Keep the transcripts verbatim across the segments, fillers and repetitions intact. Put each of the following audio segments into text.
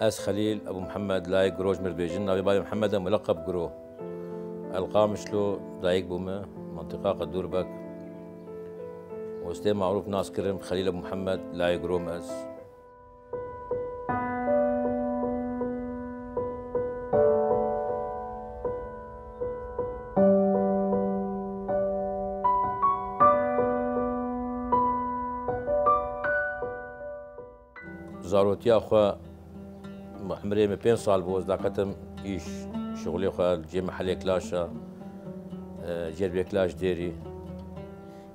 Ez Xelîl Ebû Mihemed, layê Giro ji min dibêjin, navê bavê Mihemed e, mileqeb Giro. El Qamişlo dayik bûme, mentiqa Qedûrbek. Westê marûf nas kirim Xelîl Ebû Mihemed, layê Giro me ez. Zarotiya xwe, emrê min pênc sal bû, ez daketim îş, şixulê xwe, cê mehelê Kilaşa, e, cêr bê Kilaş Dêrî.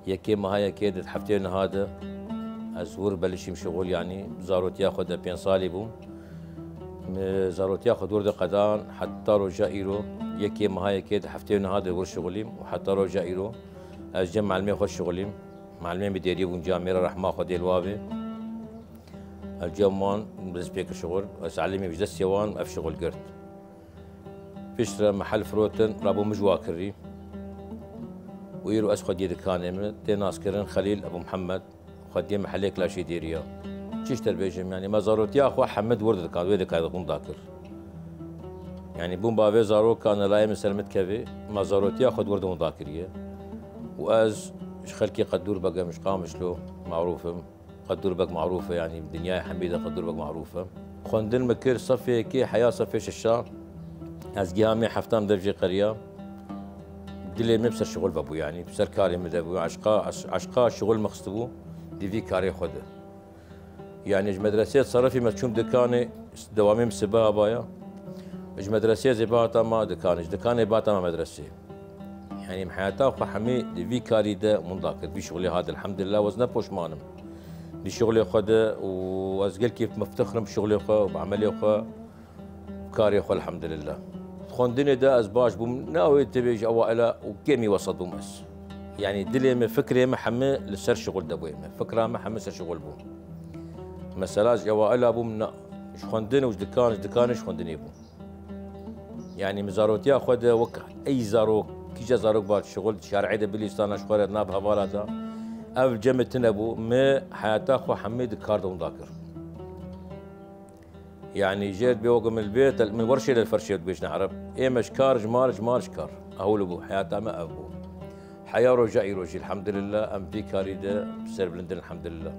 Yekê meha yekê di heftê niha de ez wir belişîm şixul, yanî zarotiya xwe de pênc salî bûm. Min zarotiya xwe dûr de qedan heta roja îro, yekê meha yekê di heftê niha de wir şixulîm û heta roja îro ez cem melimê xwe şixulîm. Melimê min Dêrî bûn, camêra rehma Xwedê li wa bê. Ez cem wan dest pê kir şixul, ez elimî ji destê wan ev şixul girt. Piştre mehel firotin, rabû min ji wa kirî. Û îro ez xwediyê dikanê min, tê naskirin Xelîl Ebû Mihemed, xwediyê mehelê Kilaşê Dêrî ya. Çi ji te bêjim, yanî me zarotiya xwe hemî di wir dikan, wê dikan hûn dakir. Yanî bûn bavê zarokan, layê min ser min dikevê, me zarotiya xwe di wir de hûn dakiriye. Û ez ji xelkê Qedûrbek im, ji Qamişlo marûf im. Qedûrbek marûf e, yanî dinyayê hemî de Qedûrbek marûf e. Xwendin min kir sefê yekê heya sefê şeşa. Ez giha mê heftan dev jê qeriya. Dilê min bi ser şixul vebû, yanî bi ser karê min de bû. Eşqa, eş-, eşqa şixul min xistibû di vî karê xwe de. Yanî ji medresê serifî me çûm dikanê, dewamê min sibeha baya. Ji medresê zê bihata ma dikanê, ji dikanê bihata ma medresê. Yanî min heyata xwe hemî di vî karî de winda kir, vî şixulê hat, elhemdulillah, ez ne poşman im. Di şixulê xwe de û ez gelkî miftixir im bi şixulê xwe û bi emelê xwe, bi karê xwe, elhemdulillah. Xwendinê de ez baş bûm, ne ew ê tê bêjî ewaila û kêmî wesat bûm ez. Yanî dilê min, fikrê min hemî li ser şixul de bûye min. Fikra min hemî ser şixul bû. Mesela ji ewaila bûm, na, ji xwendin û ji dikan, ji dikanê ji xwendinê bû. Yanî min zarotiya xwe de wek ey zarok, kîja zarok ba şixul di şarê de bilîstana ji xwe re nav hevala da. Ev cem min tune bû. Min heyata xwe hemî di kar de winda kir. Yanî jê dibê wek min li vê tel-, min werşê li ferşê dibêjin ereb. Ê me ji kar, ji mar, ji mar ji kar. Ew li bû, heyata me ev bû. Heya roja îrojî, elhemdulillah, em vî karî de bi serbilind in, elhemdulillah.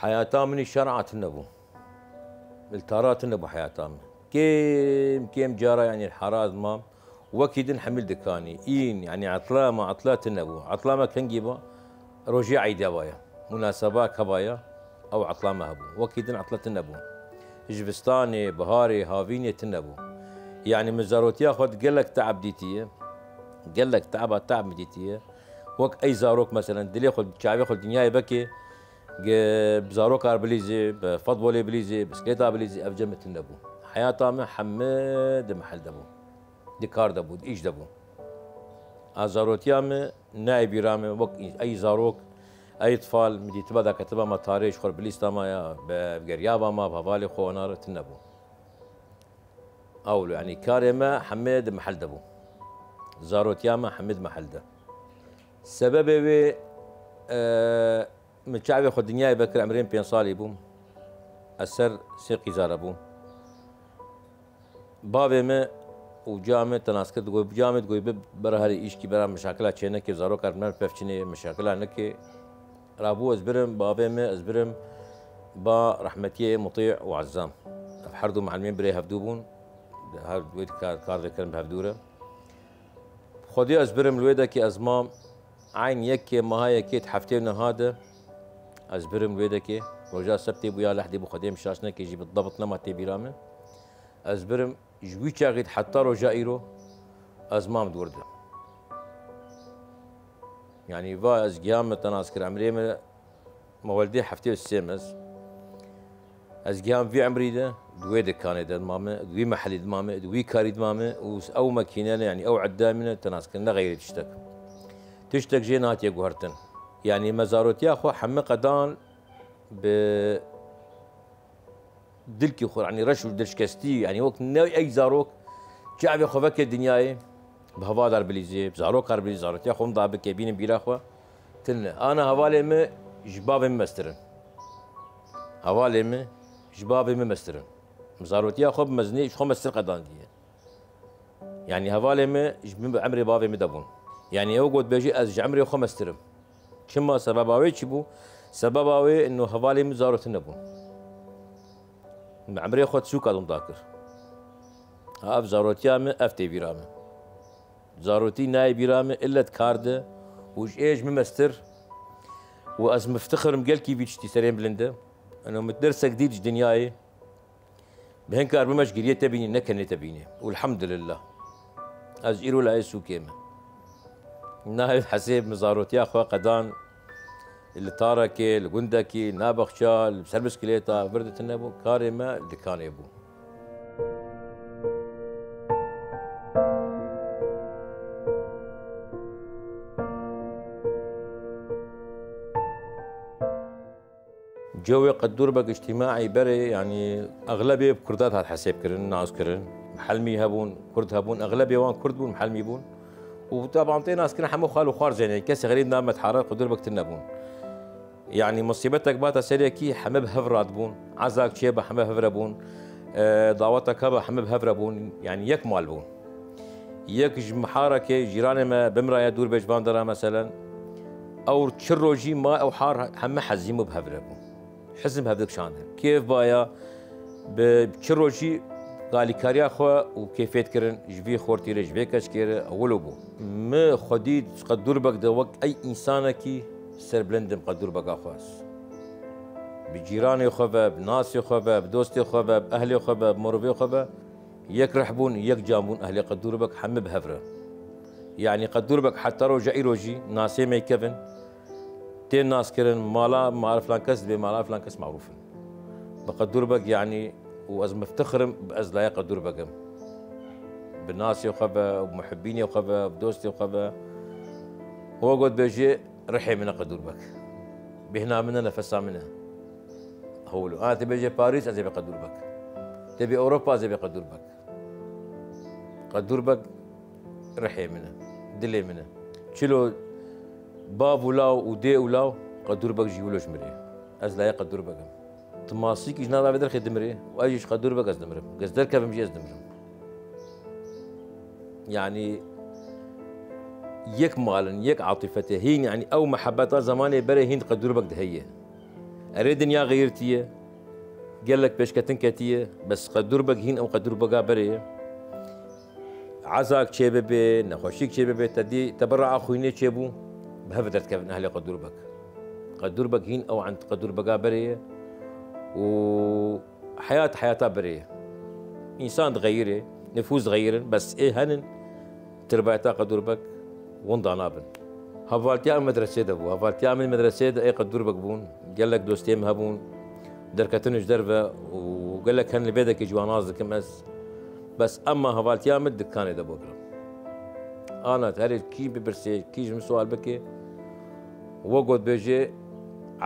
Heyata min îşan a tune bû. Li tara tune bû heyata min. Kêm kêm cara, yanî hera ez mam. Wekî din hemî li dikanî. În, yanî etla me, etla tune bû. Etla me kengî ba? Rojê eydê baya. Munaseba ke baya, ew etla me hebû. Wekî din etla tune bû. Jivistanê, biharê, havînê tune bû. Yanî min zarotiya xwe di gelek teab dîtiye. Gelek teaba teab min dîtiye. Wek ey zarok meselen, dilê xwe, çavê xwe dinyayê bekê, Ge-, bi zarokar bilîzê, bi futbolê bilîzê, bisiklêta bilîzê, ev cem min tune bû. Heyata min hemî di mehel de bû. Di kar de bû, di îş de bû. A zarotiya min nayê bîra min, wek î-, ey zarok, ey tfal, min dîtiba daketiba ma tarê ji xwe bilîsta ma ya, bi geriyaba ma, bi hevalê xwe wana re tune bû. Ewlo, yanî karê me hemî di mehel de bû. Zarotiya me hemî di mehel de. Sebebê wê, e, Min çavê xwe dinyayê vekir, emrê min pênc salî bûm. Ez ser sê qîzara bûm. Bavê min û ca min te nas kir, digot, ca min digot, bi-, bera herî îşkî, bera mişakila çê neke, zarokar bi me pevçinê, mişakila neke. Rabû ez birim, bavê min ez birim, ba rehmetiyê Mutî û Ezzam. Ev her du melimên birê hevdû bûn. Her wê kar, kar dikirin bi hevdû re. Xwedê ez birim li wê dekê ez mam, eyn yekê meha yekê di heftê û neha de ez birim li wê dekê. Roja sebtê bû ya lehdê bû, Xwedê min şaş neke jî bi debt nema tê bîra min. Ez birim ji wî çaxî heta roja îro ez mam di wir de. Yanî va ez giya min te nas kir, emrê min Mewelidê heftê û sê me ez. Ez giham vî emrî de, di wê dikanê de dima me, di wî mehelî dima me, di wî karî dima me û ew makîne ne, yanî ew edda min e, te nas kir, ne xeyrê tiştek. Tiştek jê nehatiye guhertin. Yanî me zarotiya xwe heme qedan bi, Dilkî xwe, yanî reş û dilşikestî, yanî wek ne ey zarok, çavê xwe veke dinyayê, bi heval dar bilîzê, bi zarok dar bilîzê, zarotiya xwe da bike, bînin bîra xwe. Tine. Ana hevalê min ji bavê min mestir in. Hevalê min ji bavê min mestir in. Min zarotiya xwe bi mezinê ji xwe mestir qedandiye. Yanî hevalê min ji min bi emrê bavê min de bûn. Yanî ew got bêjî ez ji emrê xwe mestir im. Çima sebeba wê çi bû? Sebeba wê ino hevalê min zaro tune bûn. Min emrê xwe sûka dûn dakir. Ha, ev zarotiya min, ev tê bîra min. Zarotî nayê bîra min, illet kar de û ji ê ji min mestir û ez miftixirim gelkî vî tiştî serê min bilind e. Eno min dersek dît ji dinyayê. Bi hin kar bime ji giriyê te bînî, ne kenê te bînî. Û elhamdülillah. Ez îro layê sûkê me. Nayê hesê min zarotiya xwe qedan li tarekê, li gundekî, na bexça, li ser bisikilêta, vir de tune bû. Karê me li dikanê bû. Cewê Qedûrbek îctîmaî berê, yanî exlebê bi Kurda hat hesêb kirin, nas kirin. Helmî hebûn, Kurd hebûn, exlebê wan Kurd bûn, Helmî bûn. Û taban tê nas kirin, hemû xal û xwarzên ê, kesê xerîb namet hara Qedûrbek tune bûn. Yanî musîbetek bata serekî, heme bi hev radibûn. Ezak çêbe, heme bi hev re bûn. E, dawetek hebe, heme bi hev re bûn. Yanî yek mal bûn. Yek ji miharekê, cîranê me bimraye dûr be ji van dera meselen. Ew çi rojî ma ew har heme hezîm û bi hev re bûn. Hizm hev dikişandin. Kêf baya bi çi rojî galîkariya xwe û kêfêt kirin ji vî xortî re, ji vê keçkê re, ewilo bû. Mi xwedî Qedûrbek de wek ey însanekî serbilind im Qedûrbeka xwe. Bi cîranê xwe ve, bi nasê xwe ve, bi dostê xwe ve, bi ehlê xwe ve, bi mirovê xwe ve, yek rih bûn, yek can bûn, ehlê Qedûrbek hemî bi hev re. Yanî Qedûrbek heta roja îro jî nasê me kevin, tên nas kirin, mala, mala filan kes dibê, mala filan kes marûf in. Bi Qedûrbek yanî û ez miftixir im, bi ez layê Qedûrbek im. Bi nasê xwe ve, bi muhibbînê xwe ve, bi dostê xwe ve. We got bêjê, rihê min e Qedûrbek. Bêhna min e, nefesa min e. Hewlo. Ana tê bêjê Parîs, ez ê bê Qedûrbek. Tê bê Ewropa, ez ê bê Qedûrbek. Qedûrbek rihê min e, dilê min e. Çilo bav û law û dê û law, Qedûrbek jî wilo ji min re. Ez layê Qedûrbek im. Ti masîkî ji nava vê derxê dimirê û ez jî ji Qedûrbek ez dimirim. Gez derkevim jî ez dimirim. Yanî yek mal in, yek atîfet e. Hîn, yanî ew mehebeta zemanê berê hîn di Qedûrbek de heye. Erê dinya xeyirtiye, gelek pêşketin ketiye, bes Qedûrbek hîn ew Qedûrbeka berê ye. Ezak çê bibe, nexweşîk çê bibe, te dî, te bi raa xwînê çêbû, bi hev derdikevin ehlê Qedûrbek. Qedûrbek hîn ew end Qedûrbeka berê ye û heyat heyata berê ye. Însan dixeyirê, nifûs dixeyirin, bes ê henin, tirbayeta Qedûrbek winda nabin. Hevaltiya min medresê de bû. Hevaltiya min medresê de ê Qedûrbek bûn. Gelek dostê min hebûn. Derketin ji derve û gelek henin li vê dekê ji wan nas dikim ez. Bes emma hevaltiya min dikanê de bû kirin. Ana herê kî bipirsê, kî ji min sual bike, we got bêjê,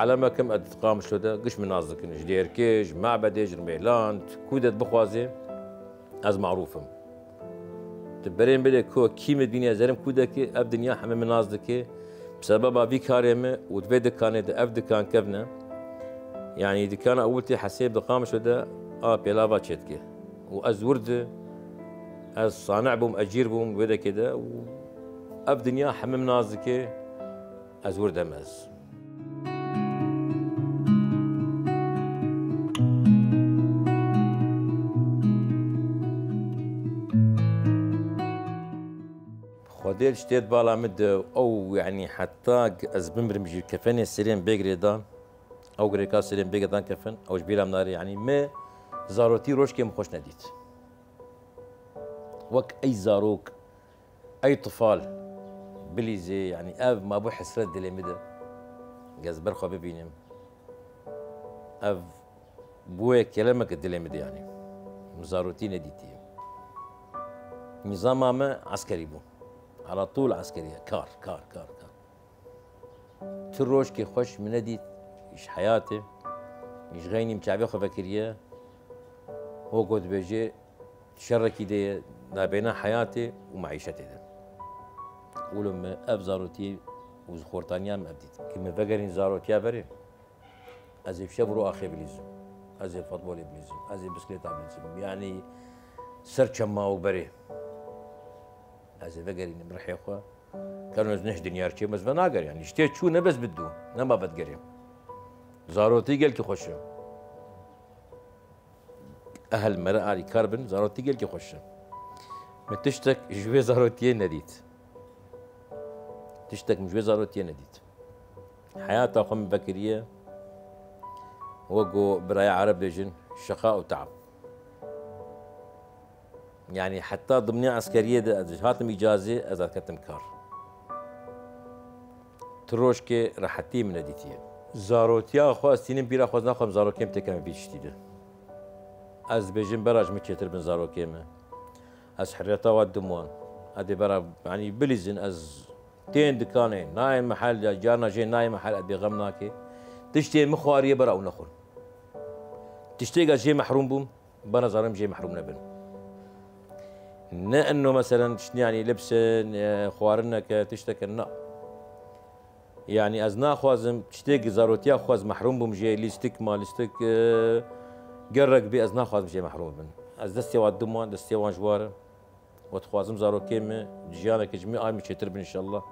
elemek im ez di Qamişlo de giş min nas dikin. Ji Dêrkê, ji Mebedê, ji Rûmêlan, ku de bixwazê, ez marûf im. Tu berên bidê ku kî min bîne, ez herim ku de ki ev dinya heme min nas dike. Bi sebeba vî karê min û di vê dikanê de ev dikan kevne. Yanî dikana ewil tê hesêb di Qamişlo de a pêlava çêdike. Û ez wir di, ez sanî bûm, ecîr bûm wê dekê de û ev dinya heme min nas dike, ez wir dem ez. Xwedê li ştêt bala min de ew, yanî heta ez bimirim jî kefenê serê min bê girêdan, ew girêka serê min bê girêdan kefin, ew ji bîra min nare, yanî me zarotî rojkê min xweş nedît. Wek ey zarok, ey tifal, bilîzê, yanî ev mabû hesret dilê min de. Ez ber xwe bibînim. Ev bûye kelemek dilê min de, yanî. Min zarotî nedîtiye. Nîzama me eskerî bû. Ala tûl eskeriye. Kar, kar, kar, kar. Tu rojkê xweş min nedît ji heyatê. Ji xeynî min çavê xwe vekiriye. Wek ku dibêje, şerekî de ye nabêna heyatê û meîşetê de. Wilo me ev zarotiyê û xortaniya me ev dît. Ki me vegerîn zarotiya berê, ez ê şev û ro axê bilîzim. Ez ê futbolê bilîzim. Ez ê bisiklêta bilîzim. Yanî ser çema û berê. Ez ê vegerînim rihê xwe. Keno ez ne ji dinyar çêm, ez venager yanî. Ji tê çû ne bes bidû, nema vedgerê. Zarotî gelkî xweş e. Ehil mere alîkar bin, zarotî gelkî xweş e. Min tiştek ji wê zarotiyê nedît. Tiştek min ji wê zarotiyê nedît. Heyata xwe min vekiriye, wek ku biraya Ereb bêjin, şeqa û teab. Yanî heta dimnê eskeriyê de ez hatim îcazê, ez derketim kar. Tu rojkê rehetî min nedîtiye. Zarotiya xwe ez tînim bîra xwe, ez naxwazim zarokê min têkevin vî tiştî de. Ez dibêjim bera ji min çêtir bin zarokê min. Ez heriyeta wan dim wan. Ez dê bera, yanî bilîzin, ez tên dikanê, nayên mehel, ya carna jê nayên mehel, ez bêxem nake. Tiştê min xwariye bera ew nexwin. Tiştêka jê mehrûm bûm, bana zarim jê mehrûm nebin. Ne enno meselen, yanî libsin, e, xwarineke, tişteke, na. Yanî ez naxwazim tiştêk zarotiya xwe ez mehrûm bûm jê, lîstik ma lîstik, e, gerek bê ez naxwazim jê mehrûm bibin. Ez destê wan dim wan, destê wan ji war e. Û dixwazim zarokê min jiyaneke ji min a min çêtir bin înşallah.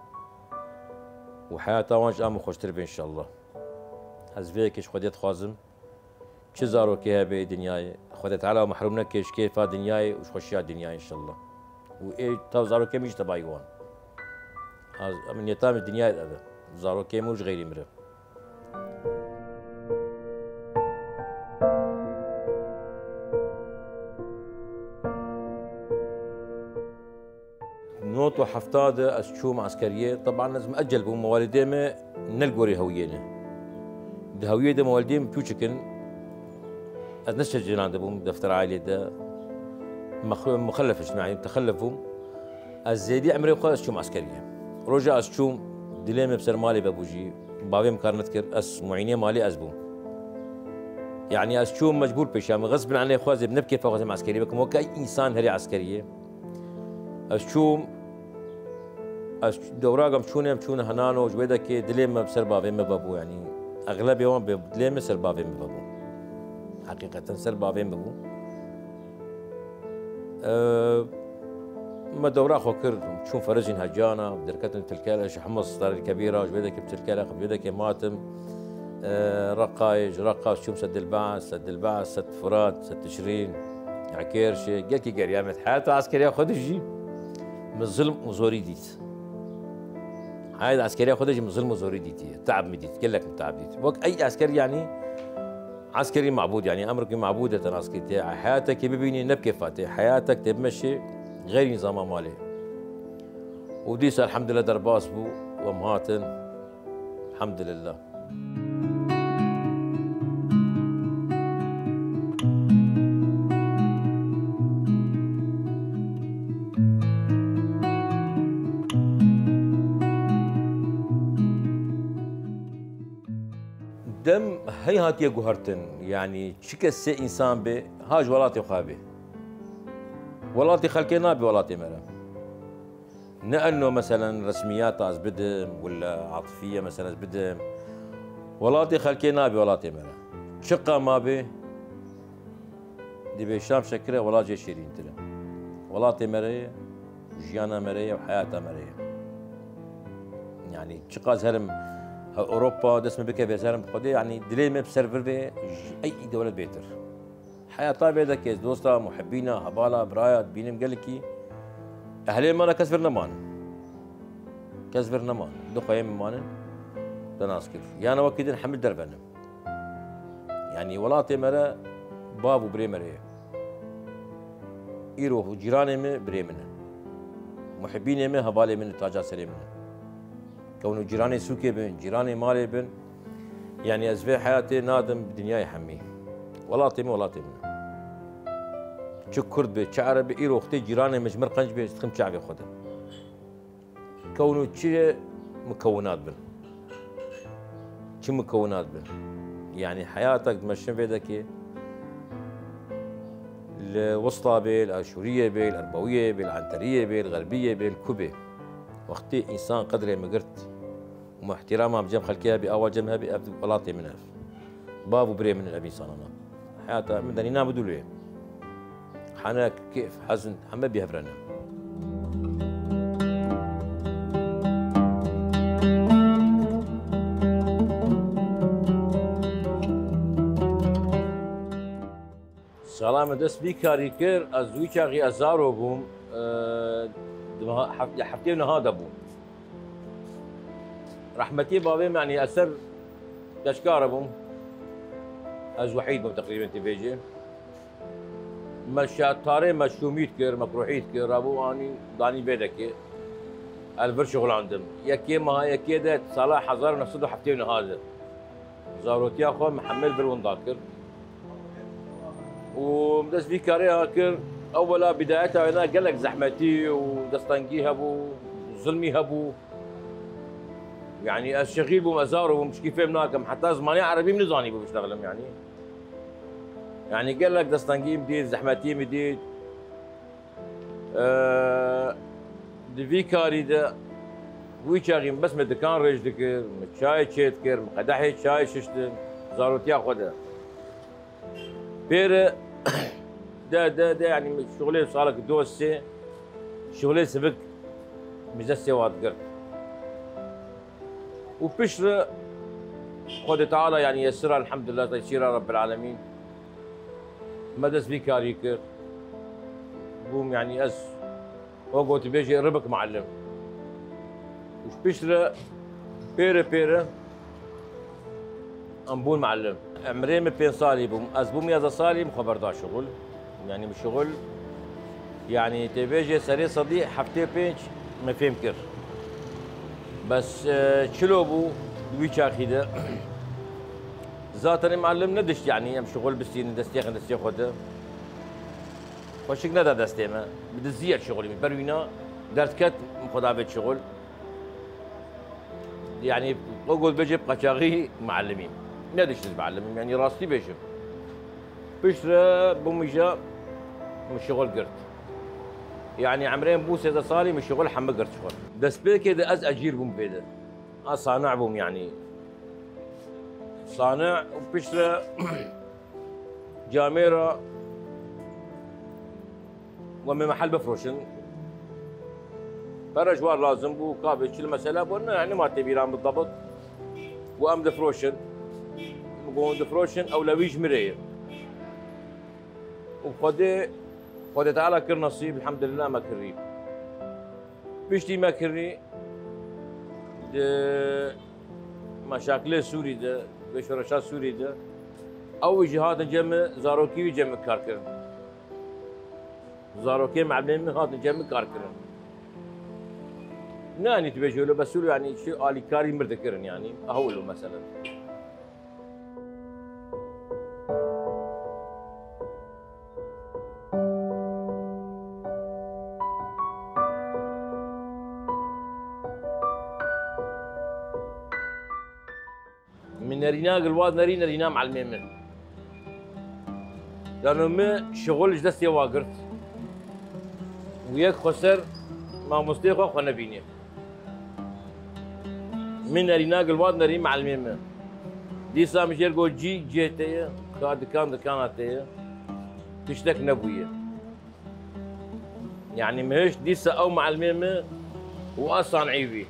Û heyata wan ji a min xweştir be înşallah. Ez vê yekê ji Xwedê dixwazim. Çi zarokê hebe ê dinyayê, Xwedê Teala mehrûm neke ji kêfa dinyayê û ji xweşiya dinyayê înşallah. Û ê taw zarokê min jî tebayî wan. Az, em niyeta min dinyayê ev e. Zarokê min û ji xeyrî min re. Not û hefta de ez çûm eskeriyê. Teban ez muecel bûm, me walidê me ne li gorî hewiyê ne. Di hewiyê de me walidê min piçik in. Ez ne şecênan de bûm, defter ailê de. Mex-, muxellef ştim, yanî texellef bûm. Ez zêdî emrê xwe ez çûm eskeriyê. Roja ez çûm, dilê min bi ser malê vebû jî. Bavê min kar nedikir, ez muînê malê ez bûm. Yanî ez çûm mecbûr pêşiya min. Xesbin anê xwe zê bi ne bi kêfa xwe zê min eskeriyê bikim. Weke însan herê eskeriyê. Ez çûm, ez dewragam çûne, em çûne Henano, ji wê dekê dilê me bi ser bavê me vebû, yanî exlebê wan bi dilê me ser bavê me vebû. Heqîqeten ser bavê me bû. Eee, me dewra xwe kir, çûm Ferizîn Hecana, derketim Tilkele, ji Himis, Darê Kebîra, ji wê dekê bi Tilkele, ji wê dekê matim. Eee, Reqayê, ji Reqa çûm Sedilbas, Sedilbas, Sed Furat, Sed Tişrîn, Ekêrşê, gelkî geriya me. Heyata eskeriya xwe de jî min zilm û zorî dît. Heyata eskeriya xwe de jî min zilm û zorî dîtiye. Teab min dît, gelek min teab dît. Wek ey esker, yanî eskerî mabûd, yanî emrikî mabûd e te nas kiriye. Heyatekê bibînî ne bi kêfa te. Heyatek tê bimeşê xeyrî nîzama malê. Û dîsa elhamdulillah derbas bû, em hatin. Elhamdulillah. Dem hey hatiye guhertin, yanî çi kesê însan bê, ha ji welatê xwe bê. Welatê xelkê nabe welatê me re. Ne enno meselen resmiyata ez bidim, wila atifiye meselen ez bidim. Welatê xelkê nabe welatê me re. Çiqa ma bê, Dibê Şam şekir e, welat jê şêrîntir e. Welatê me re ye, jiyana me re ye û heyata me re ye. Yanî çiqas herim he Ewropa, dest min bikeve, ez herim bi Xwedê, yanî dilê me bi ser vir bê, ji ey dewlet bêtir. Heyata vê de kes, dosta, muhibîna, hevala, biraya, dibînim gelekî. Ehlê me re kes vir nemanin. Kes vir nemanin. Du xweyê min manin. Te nas kir. Yana wekî din hemî derve ne. Yanî welatê me re bav û birê me re ye. Îro cîranê me birê min in. Muhibînê me hevalê min in, taca serê min in. Kewno cîranê sûkê bin, cîranê malê bin. Yanî ez vê heyatê nadim bi dinyayê hemî. Welatê min, welatê min in. Çi kurd be, çi ereb be, îro wextê cîranê min ji min re qenc be, ez dixim çavê xwe de. Kewno çi ye, mukewinat bin. Çi mukewinat bin. Yanî heyatek dimeşin vê dekê. Li Wista bê, li Aşûriyê bê, li Erbawiyê bê, li Enteriyê bê, li Xerbiyê bê, li ku bê. Wextê însan qedrê min girt û min îhtîrama bi cem xelkê hebî, awa cem hebî, ev welatê min ev. Bav û birê min in ev însanana. Heyata min denîna bi dûlê. Henek, kêf, hezin, heme bî hev re ne. Sala min dest vî karî kir, ez wî çaxî ez zaro bûm, e, di meha-, hef-, ya heftê niha de bûm. Rehmetî bavê min, yanî ez ser keçkare bûm. Ez wehîd bûm teqrîben tê vêjê. Me şa-, tarê me şûmî dikir, me kuruhî dikir, rabû anî danî vê dekê. Ez vir şixulandim. Yekê meha yekê de sala hezar û neh sed û heftê û neh de. Zarotiya xwe Mihemed vir winda kir. Û dest vî karê ha kir. Ewwela bidayeta wêna gelek zehmetî û destengî hebû, zilmî hebû. Yanî ez şexîl bûm, ez zaro bûm, tişkî fêm nakim. Heta zimanê erebî min nizanî bû biştexlim yanî. Yanî gelek destengî min dît, zehmetî min dît. Eee, di vî karî de wî çaxî min bes me dikan rêj dikir, min çayê çê dikir, min qedehê çayê şiştin, zarotiya xwe de. Pêre de, de, de, yanî min şixulê salek du sê, şixulê sivik min destê wa digirt. Û piştre Xwedê Teala, yanî yesira, elhamdulillah, teysîra Rabbil Alemîn, me dest vî karî kir. Bûm, yanî ez, wek gotî bêjê, ribik muallim. Û piştre pêre pêre em bûn muallim. Emrê min pênc salî bûm. Ez bûm yazdeh salî, min xwe berda şixul. Yanî min şixul, yanî tê bêjê serê sedî heftê pênc min fêm kir. Bes, e, çilo bû di wî çaxî de. Zaten ê muallim nedişt, yanî em şixul bistînin, destê xin destê xwe de. Xweşik neda destê me. Bi dizî ye şixulî min. Ber wîna derdket min xwe davêt şixul. Yanî, o got bêje bi qeçaxî muallimî. Ne diştiz muallimî, yanî rastî bêjim. Piştre bûmîja min şixul girt. Yanî, emrê min bû sêzdeh salî, min şixul hemû girt şixul. Destpêkê de ez ecîr bûm pê de. A sani'e bûm yanî. Sani'e û piştre camêra we me mehel bifroşin. Pere ji wan lazim bû, ka bê çil mesele bû, ne, nema tê bîra min debit. Û em difroşin. Min got difroşin, ewlewî ji min re ye. Û Xwedê, Xwedê Teala kir nesîb, elhamdulillah me kirî. Piştî me kirî, di meşakilê Sûrî de, vê şoreşa Sûrî de, ew jî hatin cem min, zarokî wî cem min kar kirin. Zarokê melemê min hatin cem min kar kirin. Ne, yanî tu bêjî wilo, bes wilo, yanî çi alîkarî mir dikirin, yanî. Aha wilo mesele. Min nerîna gilwad nerî nerîna melemê min. Dano min şixul ji destê wa girt. Û yek xweser mamosteyê xwe xwe nebîne. Min nerîna gilwad nerî melemê min. Dîsa min jêr got cî cê te ye, ka dikan dikana te ye. Tiştek nebûye. Yanî min hişt dîsa ew melemê min û a sanî wî.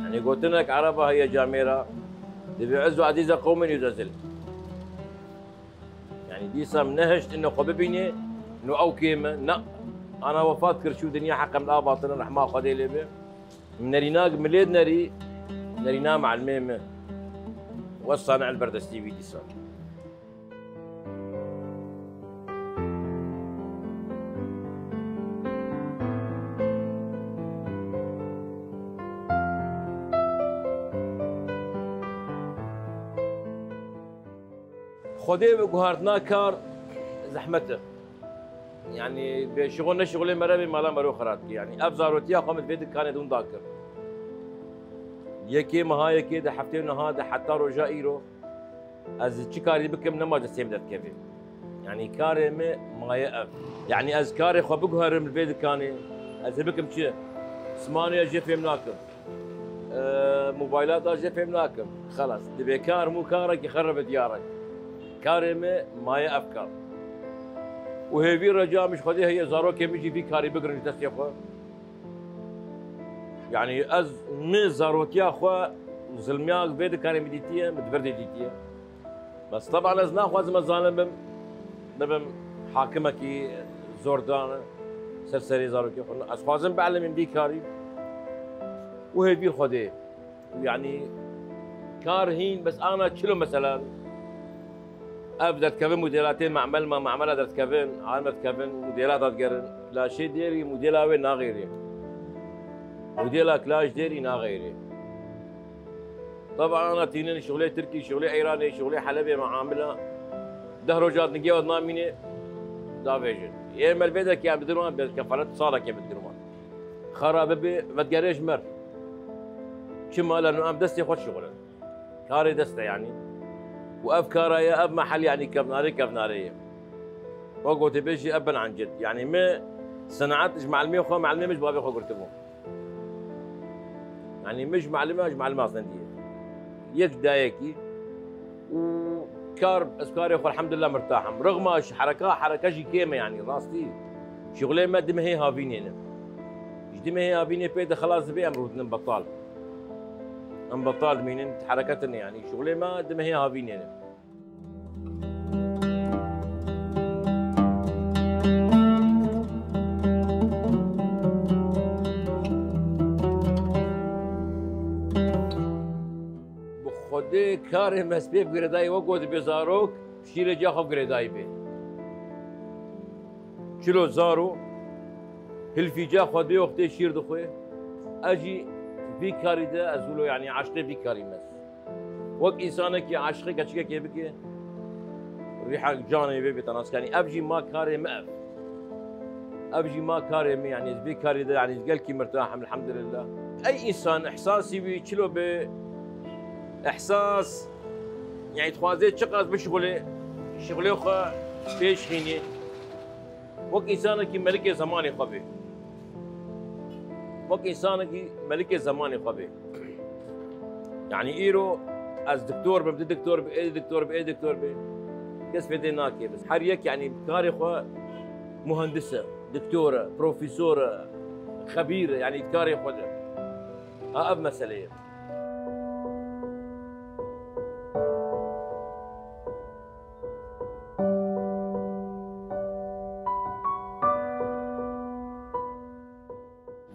Yanî gotinek ereba heye camêra, dibê izzu azize qewmin yuzezil. Yanî dîsa min nehişt ino xwe bibînê, no ew kê min, na, ana wefat kir çû dinya heqem li avatinin rehma Xwedê lê be. Min nerîna milêd nerî, nerîna melemê min. Wes sani'e li ber destî wî dîsa. Xwedê bi guhartina kar zehmet e. Yanî bê şixul ne şixulê mere bê mala mero xera dike. Yanî ev zarotiya xwe min vê dikanê de winda kir. Yekê meha yekê de heftê û neha de heta roja îro ez çi karî bikim nema destê min derdikeve. Yanî karê me maye ev. Yanî ez karê xwe biguherim li vê dikanê, ez ê bikim çi? Smanê jê fêm nakim. Ee, mobaylata jê fêm nakim. Xelas. Divê kar mû karekî xerre be diyar e. Karê me maye ev kar. Û hêvî reca min ji Xwedê heye zarokê min jî vî karî bigirin ji destê xwe. Yanî ez min zarotiya xwe zilmiya vê dikanê min dîtiye, min di vir de dîtiye. Bes teban ez naxwazim ez zalim bim, bibim hakimekî zordan ser serê zarokê xwe. Ez xwazim bilimim vî karî û hêvî Xwedê. Yanî kar hîn, bes ana çilo mesela. Ev derdikevin modela tê memel ma, memela derdikevin, an derdikevin modela dadigerin. Laşê dêrî modela wê naxêrê. Modela klaş dêrî naxêrê. Taban ana tînin şuxlê Tirkî, şuxlê Îranê, şuxlê Helebê, ma amila deh roja dingê wad namîne davêjin. Ê me li vê dekê em bidirman, bi kefalet salekê bidirman. Xara bibe, vedgerê ji mer. Çima leno em destê xwe dişuxulin. Karê dest e yanî. Û ev kara ye, ev mehel yanî kevnarê kevnarê ye. Wek gotê bêjî ev bin ancet. Yanî me senaet ji melimê xwe, melimê min ji bavê xwe girtibû. Yanî min ji melime, ji melime astendiye. Yek dayekî û kar, ez karê xwe elhamdulillah mirtah im. Rixma ji hereka, hereka jî kêm e yanî rastî. Şixulê me di mehê havînê ne. Ji di mehê havînê pê de xelas dibe em rûdinin betal. Em betal dimînin, hereket tune yanî. Şixulê me di mehê havînê ne. Bi Xwedê karê me ez pê bi girêdayî wek got dibê zarok, şîrê ca xwe bi girêdayî bê. Çilo zaro, hilfî ca xwe dê wextê şîr dixwe. Ez jî vî karî de ez wilo yanî eşqê vî karî me. Wek însanekî eşqê keçikekê bike, rîha canê wê bê te nas kanî. Ev jî ma karê me ev. Ev jî ma karê me, yanî ez vê karî de, yanî gelkî mirtah im, elhamdulillah. Ey însan, ihsasî wî çilo be, ihsas, yanî dixwaze çiqas bişixulê, şixulê xwe pêş xînî. Wek însanekî melikê zemanê xwe bê. Wek însanekî melikê zemanê xwe bê. Yanî îro ez diktor bim, tu diktor bî, ê diktor bî, ê diktor bî. Kes fêdê nake. Bes her yek yanî karê xwe muhendis e, diktor e, profesor e, xebîr e, yanî karê xwe de. Ha ev mesele ye.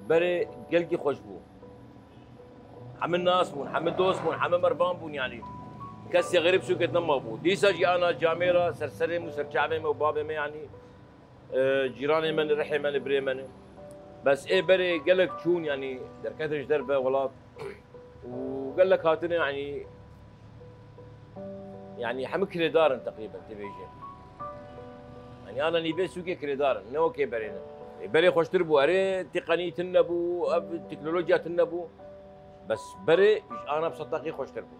Berê gelkî xweş bû. Hemî nas bûn, hemî dost bûn, hemî mervan bûn yanî. Kesê xerîb sûkêt nema bû. Dîsa jî ana camêra ser serê min û ser çavê me û bavê me yanî. E, cîranê me ne, rihê me ne, birê me ne. Bes ê berê gelek çûn, yanî derketin ji derve welat û gelek hatine, yanî, yanî hemî kirêdar in teqrîben, tê bêje. Yanî ana nîvê sûkê kirêdar in, ne wekê berê ne. Ê berê xweştir bû, erê teqenî tune bû, ev teknolojiya tune bû. Bes berê ji ana bi sed deqî xweştir bû.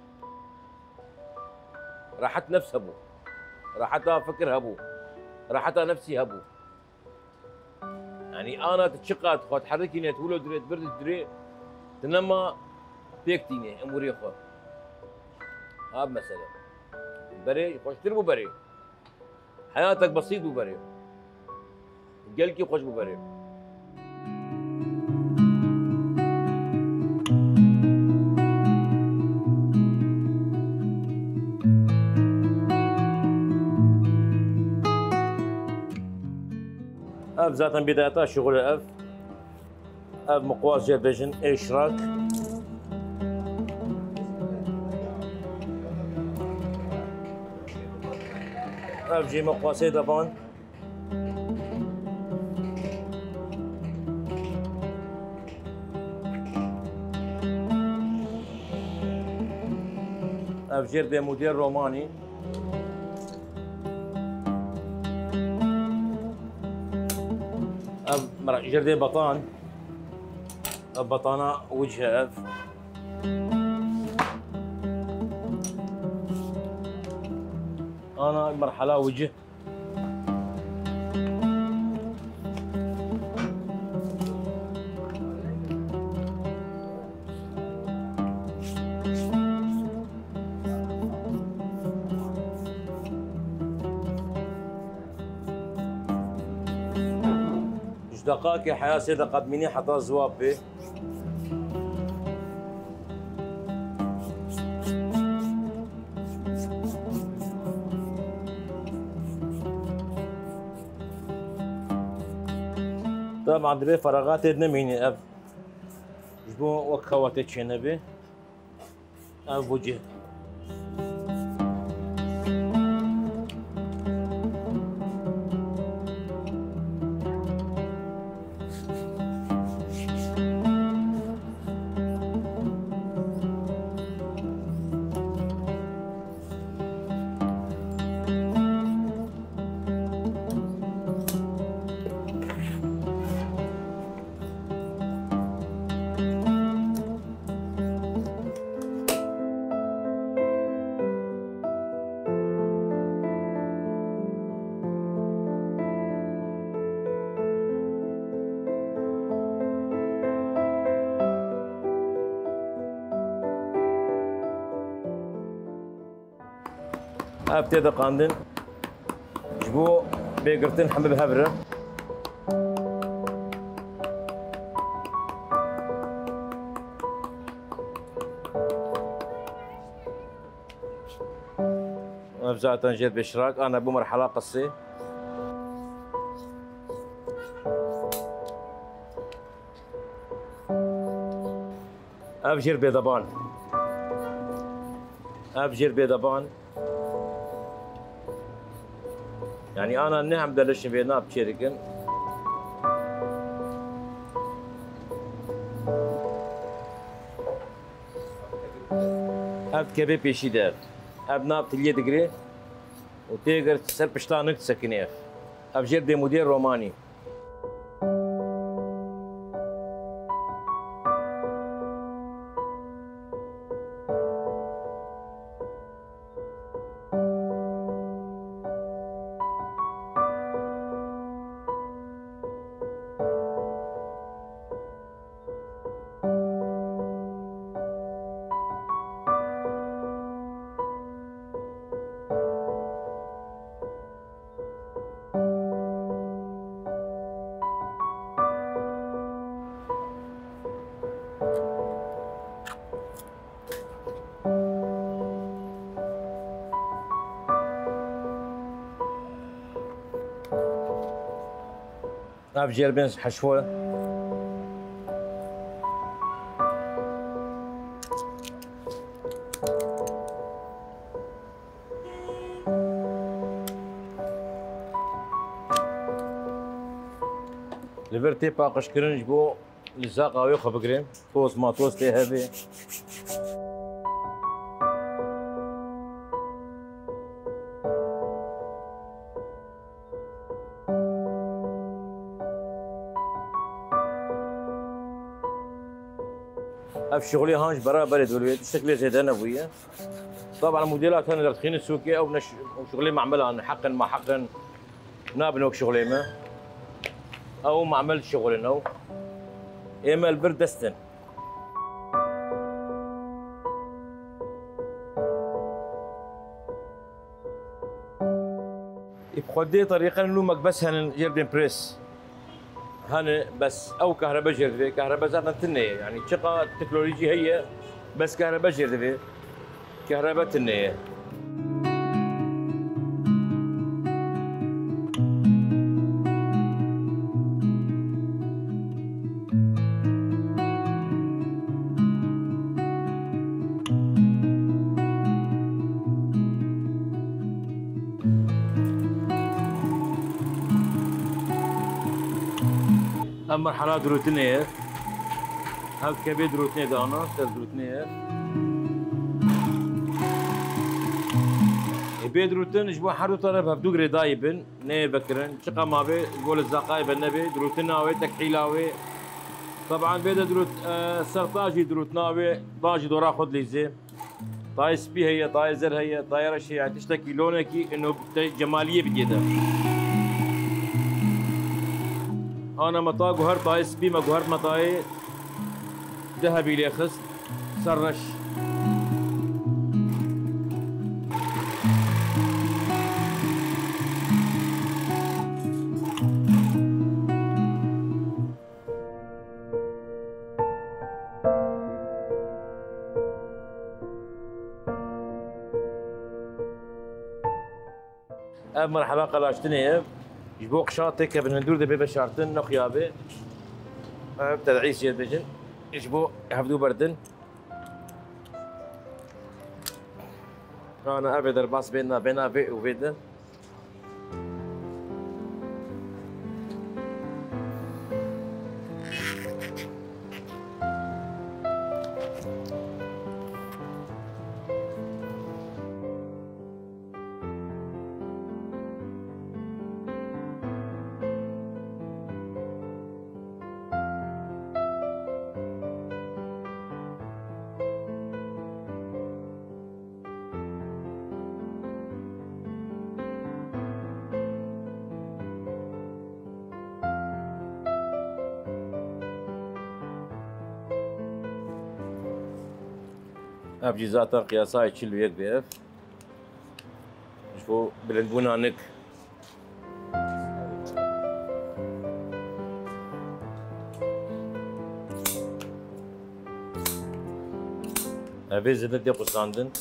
Rehet nefs hebû. Reheta fikir hebû. Reheta nefsî hebû. Yanî ana tu çiqas xwe diherikîne, tu wilo dirê, tu vir dirê, tu nema pêk tîne, em wirê xwe. Ha bi mesele. Berê, xweştir bû berê. Heyatek besît bû berê. Gelkî xweş bû berê. Ev zaten bidayeta şixulê ev. Ev miqwas jê bêjin êşrak. Ev jî miqwasê devan. Ev jêr dê model romanî. Ev mera-, jêr dê batan. Ev batana wicih e ev. Ana merhala wicih. Deqakê heya sê deqat mînî heta ziwab bê. Taban divê feraxatê nemînî ev. Ji bo wek xewa tê çênebê. Ev bû cih. Ev tê diqandin. Ji bo bê girtin hemî bi hev re. Ev zaten jê bê şirak, ana bû merhala qisê. Ev jêr bêdeban. Ev jêr bêdeban. Yani ana ne hem delişin vê nav çê dikin. Ev dikeve pêşî de. Ev nav tiliyê digire û tê gir ser piştanik disekinê ev. Ev jêr bêmûdê romanî. Ev jêr bên heşwe. Li vir tê paqijkirin ji bo li zaqa wê xwe bigirê. Toz matoz tê hevê. Ev şixulê han ji beraberê dibir wê tiştek lê zêde nebûye. Taban modela tenê derdixîne sûkê, ew ne ş-, ew şixulê mamel an, heqin ma heqin, nabin wek şixulê me. Ew mamel şixulin ew. Ê me li bir dest in. Î bi xwedê terîqên nû mekbes henin, jêr bên pres. Hene bes ew kehrebe jêr divê, kehrebe zaten tune ye. Yani çiqa teknolojî heye, bes kehrebe jêr divê. Kehrebe tune ye. Ev merhala dirûtinê ye. Ev kevê dirûtinê dana, ser dirûtinê ye. Ê bê dirûtin ji bo her du taraf hevdû girêdayî bin. Neyê vekirin. Çiqa ma bê, ji bo li zaqayê ve nebê, dirûtina wê, tekhîla wê. Taban bê de dirût, e, serta jî dirûtina wê, da jî dora xwe dilîzê. Tayê spî heye, tayê zer heye, tayê reş heye, yani tiştekî lonekî, ino te cemaliyê bidiyê de. Ana me ta guhert tayê spî, me guhert me tayê dehebî lê xist. Ser reş. Ev merhela qelaştinê ye. Ji bo qişatê kevin hundur de bê veşartin, nexuya bê. Ev ted'îs jê dibêjin. Ji bo hevdû berdin. Ana ev ê derbas bêna, bêna vê û vê din. Ev jî zaten qiyasayê çil û yek be ev. Ji bo bilindbûna nik. Ev ê zêde tê qusandin.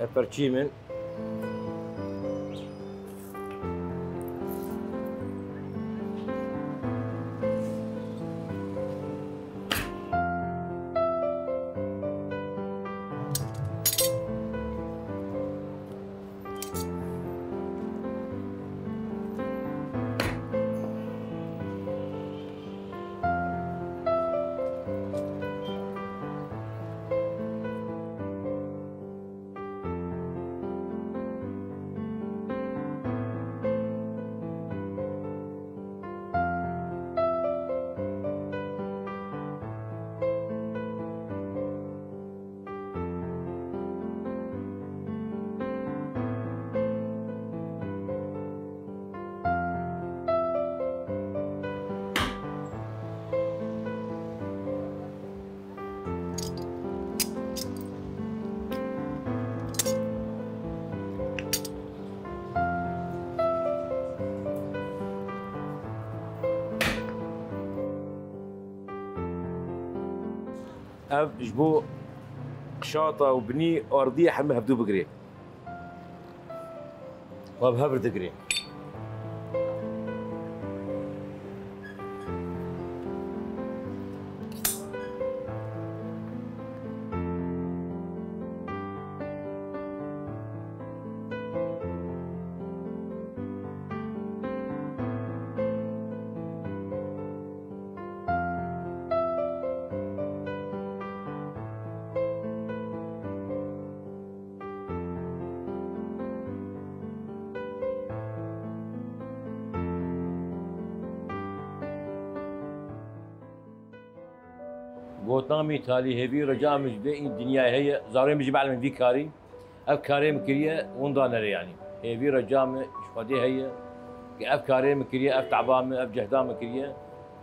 Ev perçî min. Ev ji bo qişata û binî ardiyê heme hevdû bigirê. Wa bi hev re digirê. Gotina min, talî, hêvî, reca min ji vê dinyayê heye, zarokê min jî bielime vî karî. Ev karê min kiriye, winda nere yanî. Hêvî, reca min ji Xwedê heye, ke ev karê min kiriye, ev teba min, ev cehda min kiriye,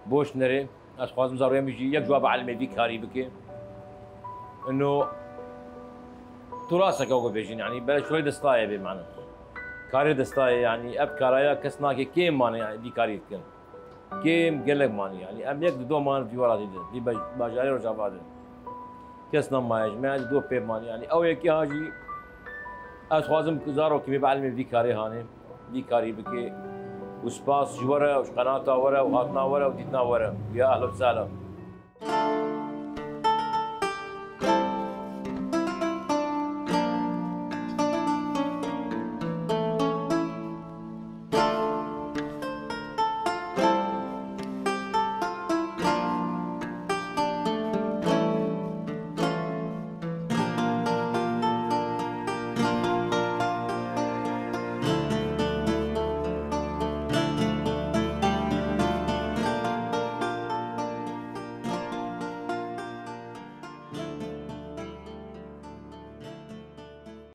boş nere. Ez xwazim zarokê min jî yek ji wan bielime vî karî bike. Ino turaseke weke bêjin, yanî bere şolê destayê bê, mane. Karê destayê, yanî ev karaya kes nake, kêm mane, yanî vî karî dikin. Kêm gelek mane, yanî em yek di do mane vî welatî de, vî baj-, bajarê Rojava de. Kes nemaye ji me, ez do pê mane, yanî ew yekê ha jî ez xwazim ku zarokê min bielime vî karê hanê. Vî karî bike. Û spas ji we re û ji qenata we re û hatina we re û dîtina we re. Ya ehlen sehlen.